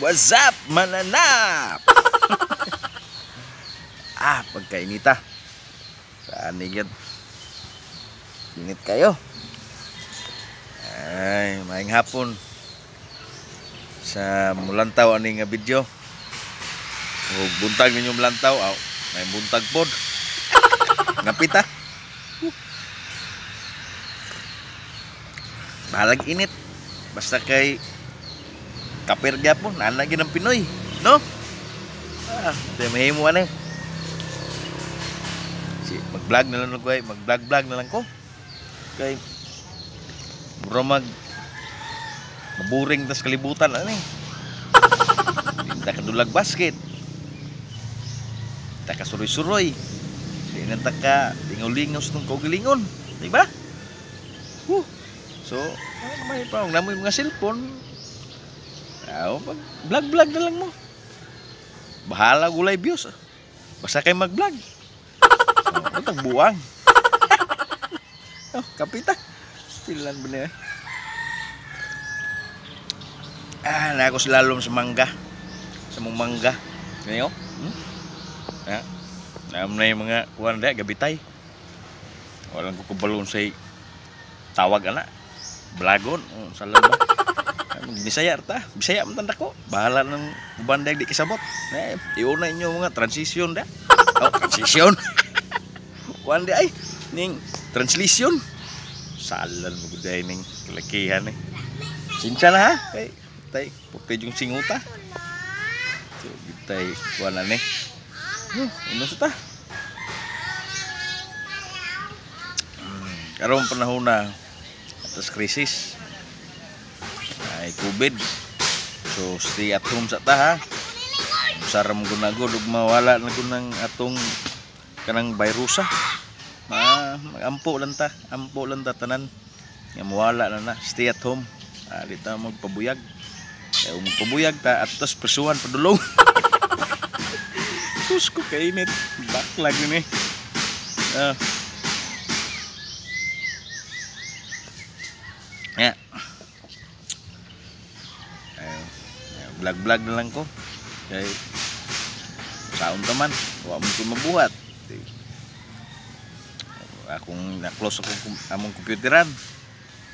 What's up, mananap? Ah, pagkainita. Saan ni? Init kayo. Ay, maayong hapon. Sa mulantaw ani nga video. O buntag ninyo mulantaw, aw, may buntag pod. Ngapita. Bahalag init. Basta kay kaper gyapon, nana gyud ang Pinoy, no? Ah, di mahimo ani. Si mag-vlog na lang ko ay, mag-vlog-vlog na lang ko. Kay mura mag maburing tas kalibutan ani. Di ta kadulag basket. Ta kasuroy-suroy. Di na ta ka lingaw-lingaw sa itong kaugalingon. Di ba? Huh. So, ano naman pa, kung namoy mga cellphone, aw, mag vlog-vlog na lang mo. Bahala gulay views. Basta kay mag-vlog. So, utang buwang. Oh, kapita. Stilan ba niya? Ah, na ako sa lalom sa mangga. Sa mong mangga. Ngayon? Hmm? Ah, naam na yung mga kuwan na, gabitay. Walang kukubalon sa tawag ana. Blagon, oh, sa ba? Bisaya ta, Bisaya man tanda ko. Bahala ng uban di kisabot. Eh, iuna inyo mga transition da. Oh, transition. Kuan di ay ning translation. Salan mo gud ning kalakihan eh. Sinsya na ha. Kay tay pupid yung singuta. So, gitay kuan na ni. Ano sa ta? Karong panahon na atas krisis ay COVID, so stay at home sa ta ha. Usaram gunagod ug mawala na gud ng atong kanang virusa. Ma magampo lang ta, ampo lang ta tanan nga mawala na na. Stay at home. Ah, di ta magpabuyag. Kaya kung magpabuyag ta atos presuhan padulong. Sus ko kainit, backlog ni. Ah. Yeah. Vlog-vlog na lang ko. Kay saon ta man, wa man ko mabuhat. Akong na-close akong among computeran.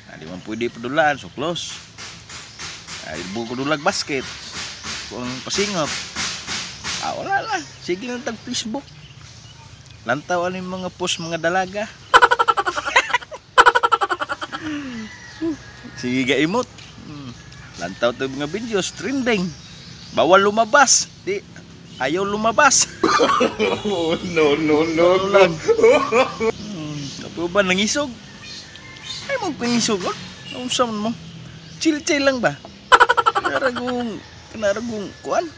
Ah, di man pwede padulaan, so close. Ay, di ko dulag basket. Kung pasingot. Ah, wala lang. Sige lang tag Facebook. Lantaw ano yung mga post mga dalaga. Sige ga imot. Lantaw to mga videos trending. Bawal lumabas. Di ayaw lumabas. Oh, no, no, no, no. Kapo ba nangisog? Ay mo pangisog oh. Unsa man mo? Chill-chill lang ba? Kanaragong kuan.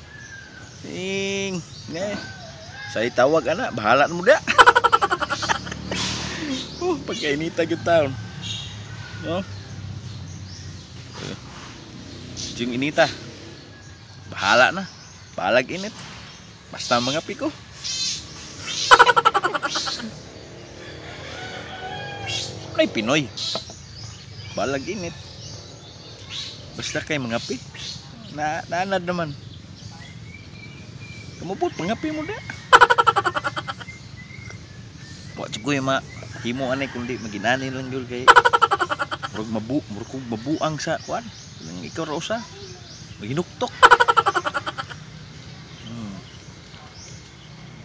Ing, ne. Say tawag ana, bahala na mo da. Oh, pagkainita gyud taon. No? Yung inita. Bahala na. Bahalag init. Basta mga piko. Ay Pinoy. Bahalag init. Basta kay mga pi. Na naanad naman. Kamupot mga pi mo da. Wa jud ko yung himo anay kundi maginani lang gyud kay murag mabu murag mabuang sa kuan. Nang ikaw ra usa maginuktok.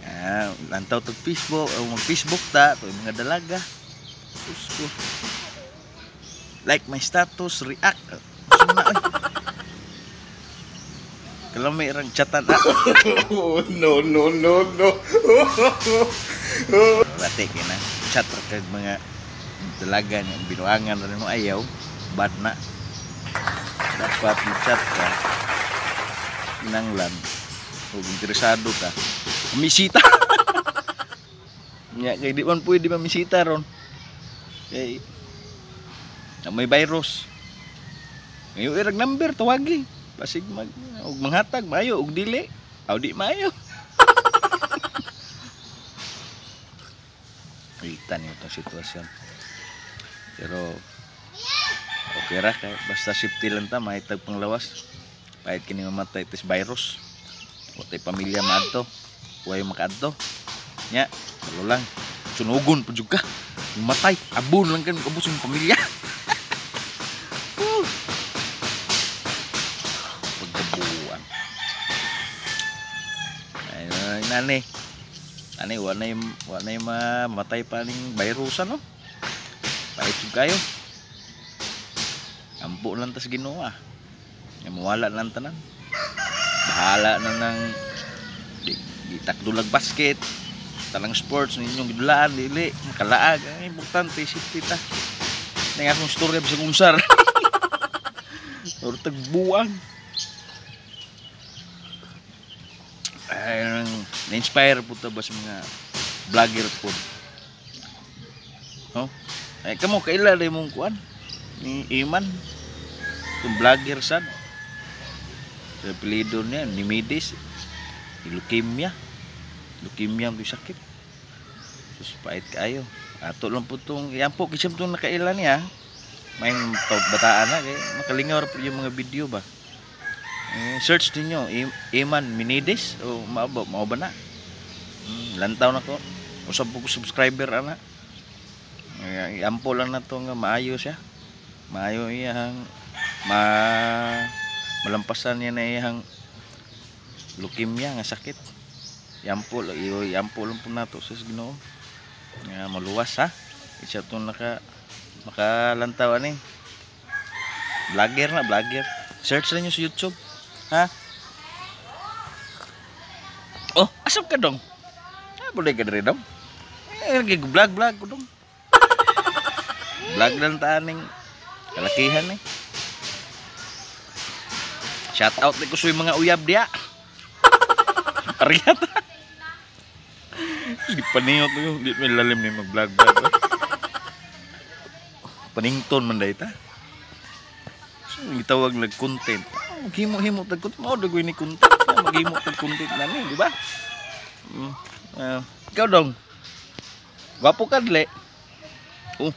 Ah, lantaw tag Facebook o mag Facebook ta to mga dalaga. Sus ko. Like my status, react. Unsa na oy? Kalami rang chatan ah. Oh, no, no, no, no. Lati kay na chat ra kag mga dalaga nga binuangan ra nimo ayaw, bad na. Dapat mo-chat ka kinanglan kung interesado ka misita. Nya kay di man pwede mamisita ron kay na may virus. Ngayon irag number tawagi basig mag og manghatag maayo og dili aw di maayo. Kita niyo itong sitwasyon. Pero okay ra kay basta safety lang ta mahitag panglawas. Pahit kini mamatay tis virus. Watay pamilya maadto. Way makaadto. Nya, balo lang. Sunugon pa jud ka. Matay, abon lang kan ubos ang pamilya. Pagkabuan. Ay, nani. Nani, wa nay mamatay pa ning virus ano. Pahit jud kayo. Ampo lang tas Ginoo ah. Nga mawala lang tanan. Bahala na nang di takdulag basket, tanang sports ninyong gidulaan dili makalaag. Ang importante safety ta. Ning akong storya bisag unsar. Or tagbuang. Ay, na-inspire po ta ba sa mga vlogger po. No? Ay kamo kaila rin mong kuan ni Iman. Itong vlogger sad. Sa apelyido niya, ni Midis. Ni leukemia. Leukemia ang sakit. Sus, pait kaayo. Ato lang po itong, yan po, kisam itong nakaila niya. May bataan na, kaya makalingaw po yung mga video ba. Eh, search ninyo, Iman Minides, o mao ba na? Lantaw na ko. Usab po ko subscriber, ana. Eh, iampo lang na to nga maayo siya. Maayo iyang malampasan niya na iyang leukemia nga sakit. Iampo lang po nato sa Ginoo. Nga maluwas ha. Isa tong makalantaw ani. Vlogger na, vlogger. Search lang niyo sa YouTube. Ha? Oh, asap ka dong. Ah, boleh ka diri dong. Eh, vlog vlog ko dong. Vlog lang taning kalakihan eh. Shout out ko sa mga uyab diya. Pariyata. Di paningot ko, di may lalim ni mag-vlog vlog. Panington man dayta. So, gitawag nag content. Maghimo-himo tag content, mao dagoy ni content. Maghimo tag content na ni, di ba? Ikaw dong. Gwapo ka dle. Oh.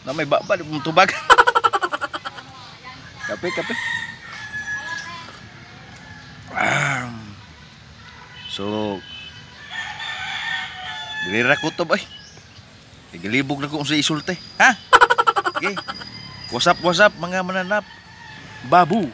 Na may baba di mo tubag. Kape, kape. So, dili ra ko to bay. Igalibog na ko sa isulti, ha? Okay. What's up mga mananap? Babu.